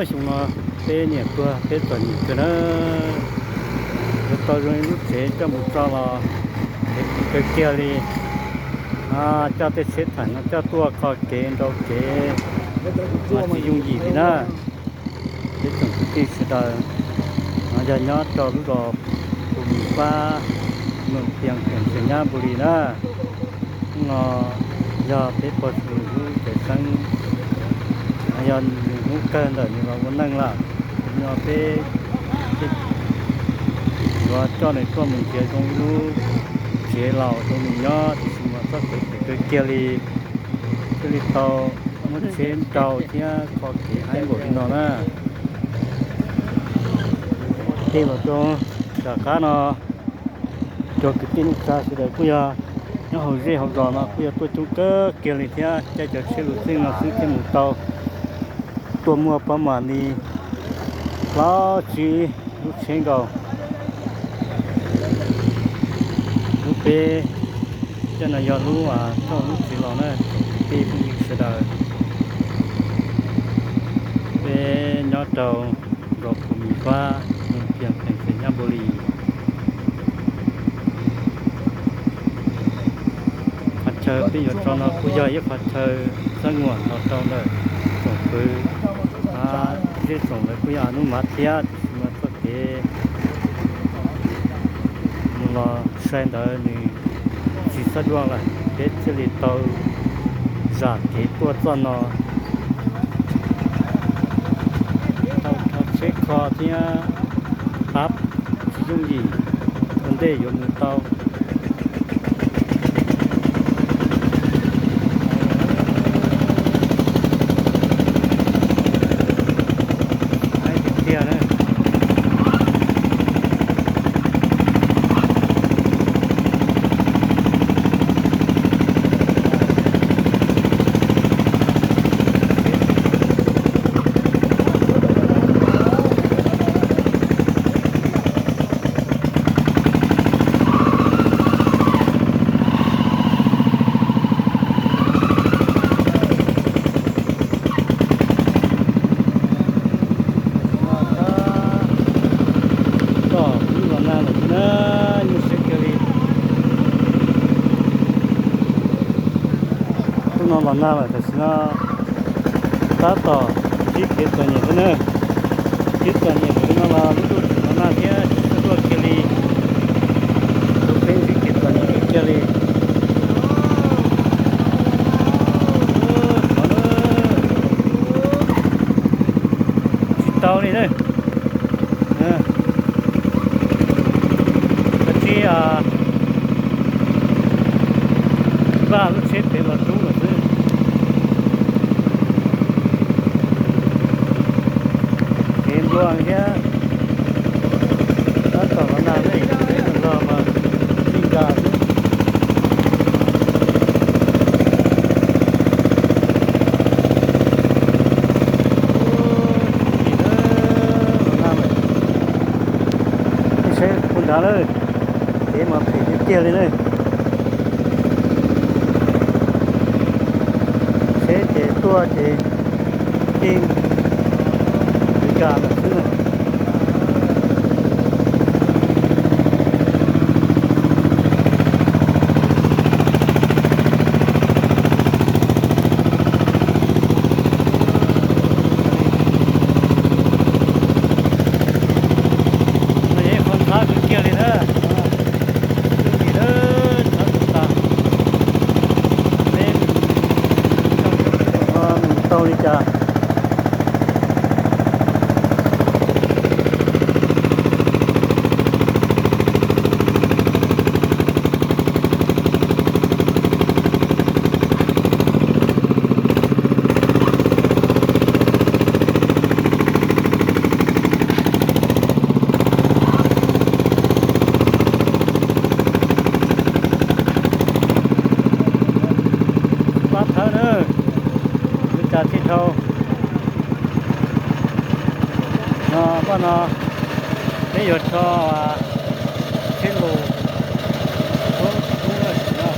Xyoo no peb niam tuag peb txom nyem kawg na, yuav tau zoo ib lub tsev coj mus tso los kev kawg kiag li. Coj tej tsheb thaim no coj tuaj qho kev nrau kev mas tsis yooj yim li na. Peb tsoom kwv tij sawv daws no yog nyob rau lub zos Phu Mis Fab, moos Phias, xeev Nyab Npu Lis na. Hnub no yog peb pog Xus lub cev xeeb, yog nws hnub kawg ntawm nws los ua neej lawm. Hnub no peb yuav coj nws tuaj mus nrhiav zoo ib lub tsev laus rau nws nyob, tiam sis mas txoj kev phem kawg kiag li, thiaj li tau muab tsheb nrau thiab qho kev haib npaum li no na. Tej los rau tom qab no, cov kwv tij neej tsa sawv daws kuj yog nyob hauv zej hauv zos no kuj yog tuaj coob kawg kiag li thiab, caij cov tsheb luv xeej no xwb thiaj mus tau. Tuaj muaj pab mam li plaub tsib lub tsheb nkaus. Lub peb coj no yog lub, tau lub tsev laus na, tsoom kwv tij phooj ywg sawv daws. Peb nyob rau zos Phu Mis Fab, moos Phias, xeev Nyab Npu Lis. Qhov chaw peb yuav tso no kuj yog ib qhov chaw xab nguam los rau ntawm tsoom fwv, zej tsoom ntawd kuj yog Anub Mav thiab, tiam sis mas txoj kev mus los sai ntawd nws tsis xab duaj lawm, peb thiaj li tau zam kev tuaj txoj no. Tau rho tsheb kho thiab qab tsis yooj yim, ua ntej yuav mus tau. Tiag tiag na. Tom hnub los nag lawm xwb na, nyuaj siab kawg li. Hnub no los nag lawm tam sim no tab tom ntsib kev txom nyem xwb na. Ntsib txom nyem npaum li no los lub ntuj tseem los nag thiab tsis txawj tuaj kiag li. Ua peb ntsib kev txom nyem kawg kiag li. Tsis tau li na. Kav tsij npaj lub tsheb pem los rub lawm xwb. Kev nplua thiab tab tom los nag ne, los mas tij nkas xwb. Los nag lawm, saib puag nrad lawm, kev mas phem tiag tiag li na. Tsheb ces tuaj ces yeej tij nkas lawm xwb na. Qhov ntxhab kawg kiag li na. Twb dim lawm, ntxhab tus tas. Peb mus tau li cas. Pab thawb na, ua cas thiaj dhau. No pab no peb yuav tso tsheb lus, tsheb lus no.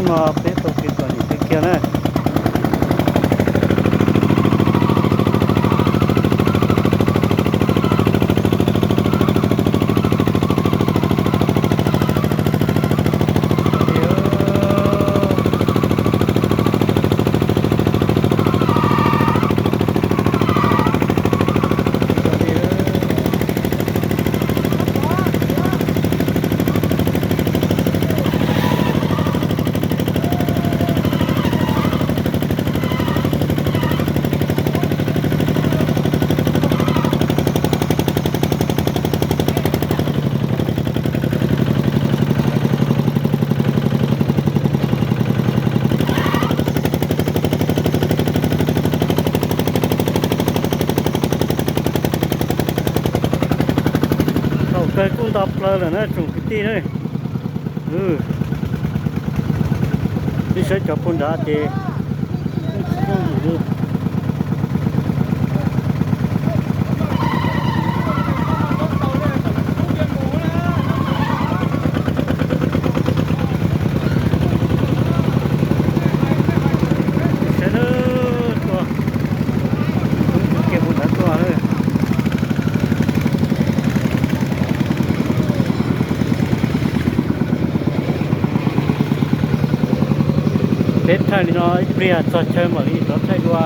No peb tau kev txom nyem kawg kiag na. Thaum kawg kuj nto plaws lawm na tsoom kwv tij na. Ib saib cov puag nrad ces saib na, tuaj, kiag puag nrad tuaj na. Peb thaij li no ib pliag txog chaw mam li rov thaij dua.